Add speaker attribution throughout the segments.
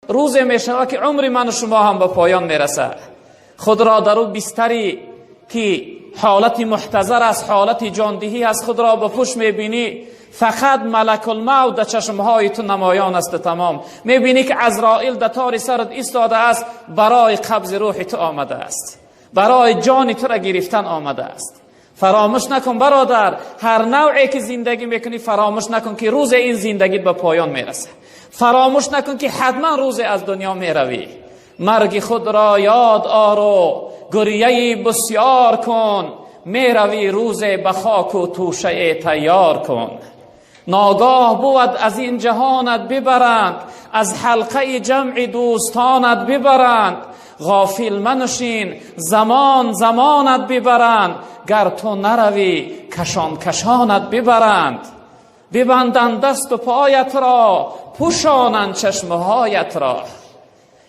Speaker 1: Рӯзе мешавад, ки умри ману шумо ҳам ба поён мерасад. Худро дар ӯ бистаре, ки ҳолати муҳтазар аст, ҳолати ҷондиҳӣ аст, худро ба пушт мебинӣ, фақат малакулмавт дар чашмҳои ту намоён аст. Тамом мебинӣ, ки Азроил дар тори сарат истодааст, барои қабзи рӯҳи ту омадааст, барои ҷони туро гирифтан омадааст. Фаромӯш накун, бародар, ҳар навъе ки зиндагӣ мекунӣ, фаромӯш накун, ки рӯзе ин зиндагит ба поён мерасад. Фаромӯш накун, ки ҳатман рӯзе аз дунё меравӣ. Марги худро ёд ору гиряи бисёр кун, меравӣ рӯзе, ба хоку тӯшае тайёр кун. Ногоҳ бувад, аз ин ҷаҳонат бибаранд, аз ҳалқаи ҷамъи дӯстонат бибаранд. Ғофил маншин, замон замонат бибаранд, гар ту наравӣ, кашон кашонат бибаранд. Бибанданд дасту поятро, пӯшонанд чашмҳоятро.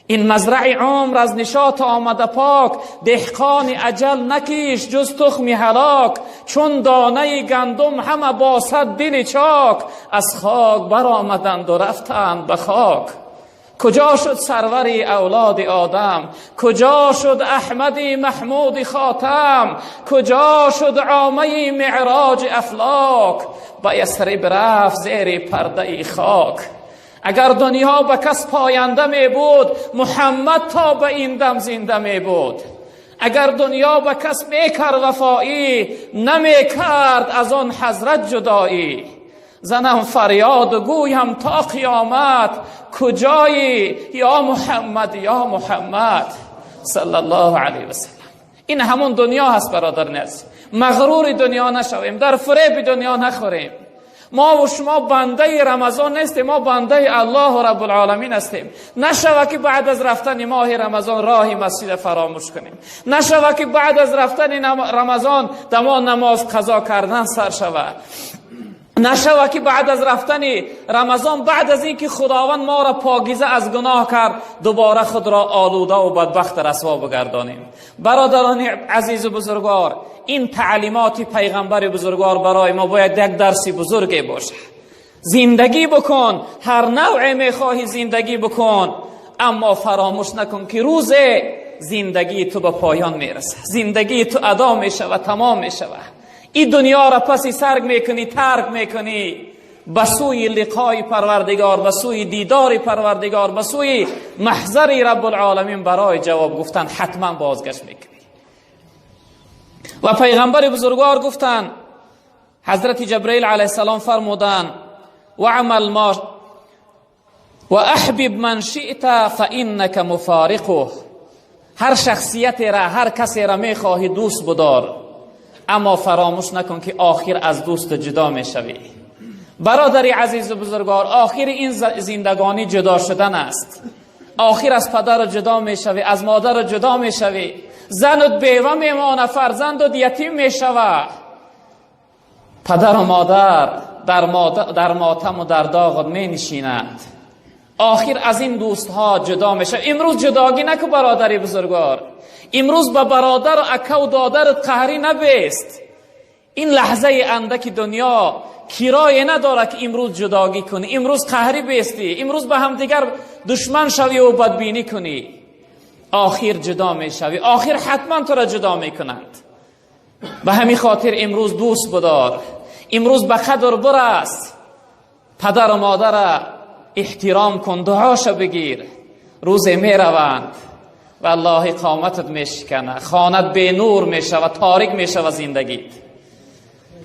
Speaker 1: Ин мазраи умр аз нишот омада пок, деҳқони аҷал накиш ҷуз тухми ҳалок. Чун донаи гандум ҳама бо сад дили чок, аз хок баромаданду рафтанд ба хок. Куҷо шуд сарвари авлоди одам? Куҷо шуд Аҳмади Маҳмуди Хотам? Куҷо шуд омаи меъроҷи афлок? Ба Ясриб рафт зери пардаи хок. Агар дунё ба кас поянда мебуд, Муҳаммад то ба ин дам зинда мебуд. Агар дунё ба кас мекард вафоӣ, намекард аз он ҳазрат ҷудоӣ. Занам фарёду гӯям то қиёмат: куҷоӣ, ё Муҳаммад, ё Муҳаммад? Саллаллоҳу алайҳи васаллам. Ин ҳамон дунё ҳаст, бародарони азиз. Мағрури дунё нашавем, дар фиреби дунё нахӯрем. Мо ва шумо бандаи Рамазон нестем, мо бандаи Аллоҳу Раббулоламин ҳастем. Нашава, ки баъд аз рафтани моҳи Рамазон роҳи масҷида фаромӯш кунем. Нашава, ки баъд аз рафтани Рамазон дамо намоз қазо кардан сар шавад. Нашава, ки баъд аз рафтани Рамазон, баъд аз инки Худованд моро покиза аз гуноҳ кард, дубора худро олуда ва бадбахт расво бигардонем. Бародарони азизу бузургвор, ин таълимоти пайғамбари бузургвор барои мо бояд як дарси бузурге бошад. Зиндагӣ бикун, ҳар навъе мехоҳӣ зиндагӣ бикун, аммо фаромӯш накун, ки рӯзе зиндагии ту ба поён мерасад, зиндагии ту адо мешавад, тамом мешавад. Ин дунёро паси сарг мекунӣ, тарк мекунӣ, ба сӯи лиқои Парвардигор, ба сӯи дидори Парвардигор, ба сӯи маҳзари Раббулоламин барои ҷавоб гуфтан ҳатман бозгашт мекунӣ. Ва пайғамбари бузургвор гуфтанд, ҳазрати Ҷабраил алайҳиссалом фармуданд: واعمل ما وأحبب من شئت فإنك مفارقه. Ҳар шахсияте ра, ҳар касе ра мехоҳӣ, дӯст будор, аммо фаромӯш накун, ки охир аз дӯст ҷудо мешавӣ. Бародари азизу бузургвор, охири ин зиндагонӣ ҷудо шудан аст. Охир аз падару ҷудо мешавӣ, аз модару ҷудо мешавӣ, занут бева мемонад, фарзандут ятим мешава. Падару модар дар мотаму дар доғат менишинанд. Охир аз ин дӯстҳо ҷудо мешавад. Имрӯз ҷудогӣ наку, бародари бузургвор. Имрӯз ба бародару акаву додарат қаҳрӣ набест. Ин лаҳзаи андаки дунё кирое надорад, ки имрӯз ҷудогӣ кунӣ, имрӯз қаҳрӣ бестӣ, имрӯз ба ҳамдигар душман шавӣ бадбинӣ кунӣ. Охир ҷудо мешавӣ, охир ҳатман туро ҷудо мекунанд. Ба ҳамин хотир имрӯз дӯст будор, имрӯз ба қадр бурас, падару модара эҳтиром кун, дуоша бигир. Рӯзе мераванд, валлоҳи, қоматат мешикана, хонат бенур мешава, торик мешава зиндагит.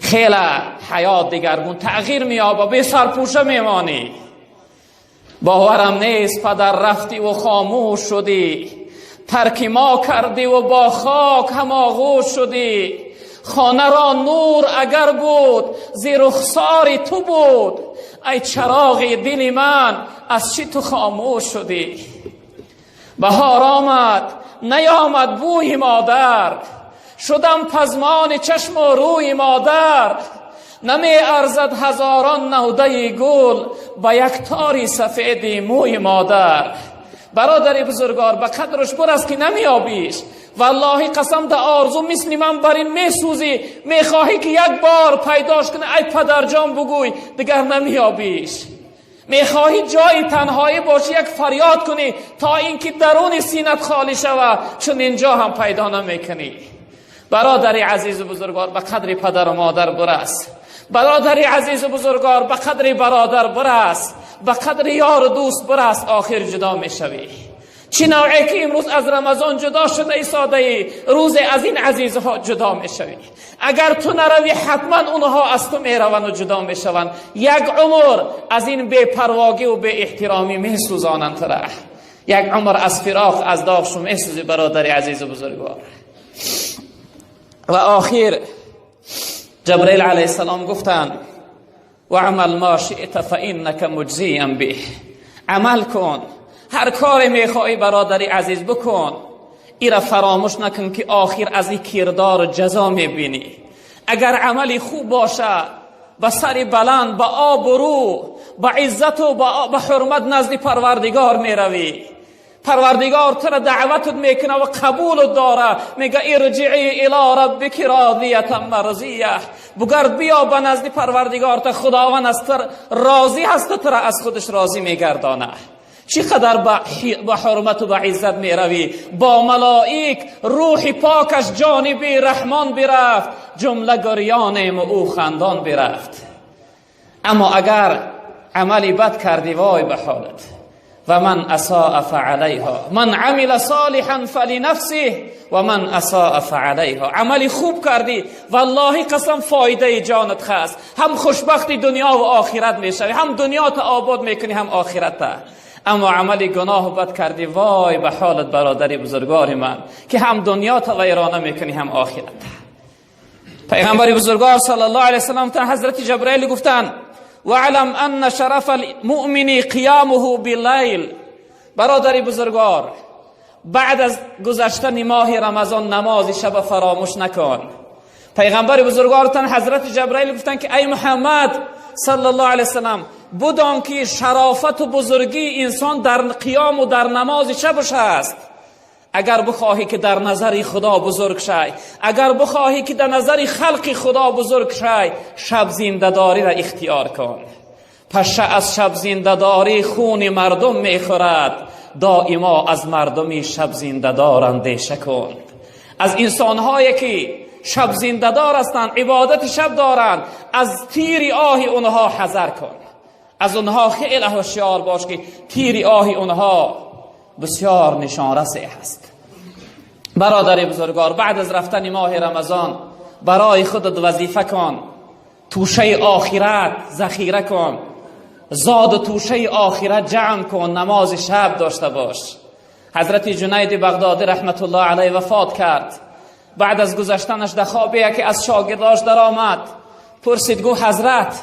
Speaker 1: Хеле ҳаёт дигаргун тағйир меёба, бесарпӯша мемонӣ. Боварам нест, падар, рафтиву хомӯш шудӣ, тарки мо кардиву бо хок ҳамоғӯш шудӣ. Хонаро нур агар буд, зи рухсори ту буд. Ай чароғи дили ман, аз чӣ ту хомӯш шудӣ? Баҳор омад, наёмад бӯи модар, шудам пазмони чашму рӯи модар. Намеарзад ҳазорон навдаи гул ба як тори сафеди мӯи модар. Бародари бузургвор, ба қадраш бурас, ки намеёбиш. Валлоҳи, қасам, да орзу мисли ман бар ин месӯзӣ, мехоҳӣ, ки як бор пайдош кунӣ, ай падарҷон бугӯй, дигар намеёбиш. میخواهی جای تنهایی باشی، یک فریاد کنی تا اینکه درون سینت خالی شود، چون اینجا هم پیدا نمیکنی. برادر عزیز و بزرگوار، به قدر پدر و مادر برس. برادر عزیز و بزرگوار، به قدر برادر برس، به قدر یار و دوست برس، آخر جدا میشوی. چی نوعی که امروز از رمضان جدا شده ای ساده ای، روز از این عزیزها جدا میشوی. اگر تو نروی حتما اونها از تو میروند و جدا میشوند. یک عمر از این بی‌پرواگی و بی احترامی میسوزانند تو را. یک عمر از فراق از داغ شو میسوزی برادر عزیز و بزرگوار. و آخر جبرئیل علیه السلام گفتند و عمل ما شئت فانک مجزی به. عمل کن، هر کاری میخوای برادری عزیز بکن، ایرا فراموش نکن که آخر از این کردار جزا میبینی. اگر عملی خوب باشه، با سر بلند، با آبرو، با عزت و با حرمت نزد پروردگار میروی. پروردگار تو را دعوتت میکنه و قبولت داره. میگه ارجعی الی ربک راضیه مرضیه. بگرد بیا به نزد پروردگار تا خداوند از تو راضی هست و تو را از خودش راضی میگردانه. چقدر با حرمت و با عزت میروی. با ملائک روح پاکش جانب رحمان برفت، جمله گریانیم و او خندان برفت. اما اگر عملی بد کردی وای به حالت. و من اساء فعلیها، من عمل صالحا فلنفسه و من اساء فعلیها. عملی خوب کردی والله قسم فایده جانت هست، هم خوشبخت دنیا و آخرت میشوی، هم دنیا تا آباد میکنی هم آخرت تا. اما عملی گناه بد کردی وای به حالت برادری بزرگوار من، که هم دنیا تا ویرانه میکنی هم آخرت. پیغمبر بزرگوار صلی الله علیه وسلم تا حضرت جبرئیل گفتند وعلم ان شرف المؤمن قیامه باللیل. برادری بزرگوار، بعد از گذشتن ماه رمضان نماز شب فراموش نکن. پیغمبر بزرگوارتان حضرت جبرئیل گفتند که ای محمد صلی الله علیه وسلم، بدان که شرافت و بزرگی انسان در قیام و در نماز شبش است. اگر بخواهی که در نظر خدا بزرگ شای، اگر بخواهی که در نظر خلق خدا بزرگ شای، شب زنده‌داری را اختیار کن. پشه از شب زنده‌داری خون مردم میخورد، دائما از مردمی شب زنده‌دار اندیشه کن. از انسانهایی که شب زنده‌دار هستند، عبادت شب دارند، از تیر آه اونها حذر کن. از اونها خیلی هوشیار باش که تیر آه اونها بسیار نشانرس هست. برادر بزرگوار، بعد از رفتن ماه رمضان برای خودت وظیفه کن، توشه آخرت ذخیره کن، زاد و توشه آخرت جمع کن، نماز شب داشته باش. حضرت جنید بغدادی رحمت الله علیه وفات کرد. بعد از گذشتنش در خواب یکی از شاگرداش در آمد، پرسید گو حضرت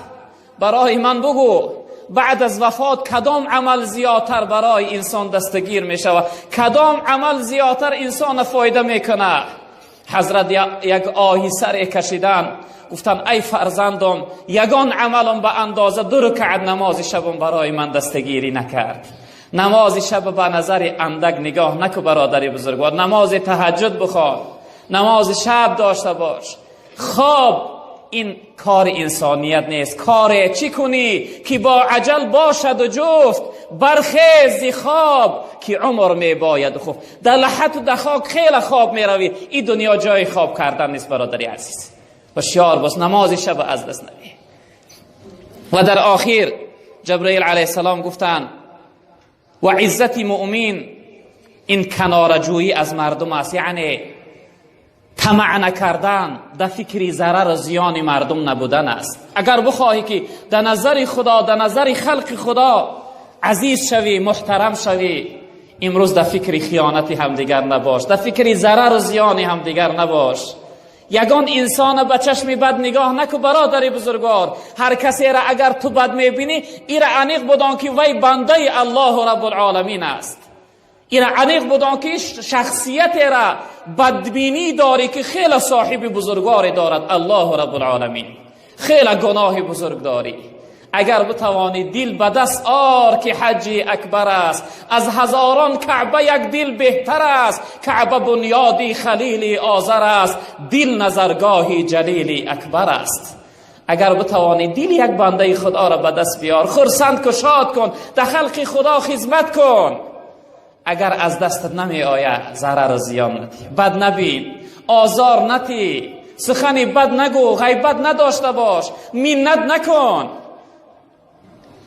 Speaker 1: برای من بگو بعد از وفات کدام عمل زیادتر برای انسان دستگیر می شود، کدام عمل زیادتر انسان فایده میکنه؟ حضرت یک آهی سر کشیدن، گفتن ای فرزندم، یگان عملم به اندازه 2 رکعت نماز شبم برای من دستگیری نکرد. نماز شب به نظر اندک نگاه نکو برادر بزرگوار، نماز تهجد بخوان، نماز شب داشته باش. خواب این کار انسانیت نیست. کار چی کنی که با عجل باشد و جفت، برخیز خواب که عمر می باید خفت. در لحت و در خاک خیلی خواب می روی، این دنیا جای خواب کردن نیست برادری عزیز. هوشیار باش، نماز شب از دست ندی. و در آخر جبرئیل علیه السلام گفتند و عزت مؤمن این کنارجویی از مردم است، یعنی طمع نکردن، در فکر ضرر و زیان مردم نبودن است. اگر بخواهی که در نظر خدا، در نظر خلق خدا عزیز شوی، محترم شوی، امروز در فکر خیانت همدیگر نباش، در فکر ضرر و زیان همدیگر نباش. یگان انسان به چشم بد نگاه نکو برادر بزرگوار. هر کسی را اگر تو بد میبینی، ای را عمیق بدان که وی بنده الله رب العالمین است. ای را عمیق بدان که شخصیت را بدبینی داری که خیلی صاحب بزرگوار دارد الله رب العالمین، خیلی گناه بزرگ داری. اگر بتوانی دل به دست آر که حج اکبر است، از هزاران کعبه یک دل بهتر است. کعبه بنیادی خلیل آذر است، دل نظرگاهی جلیل اکبر است. Агар битавонӣ, дили як бандаи худоро ба даст биёр, хурсанд кун, шод кун, дар халқи худо хизмат кун. Агар аз дастат намеояд, зарару зиён надӣ, бад набин, озор натӣ, сухани бад нагӯ, ғайбат надошта бош, миннат накун.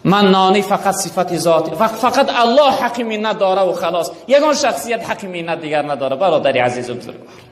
Speaker 1: Маннонӣ фақат сифати зоти, фақат Аллоҳ ҳаққи миннат дора ва халос. Ягон шахсият ҳаққи миннат дигар надора, бародари азизу бузургвор.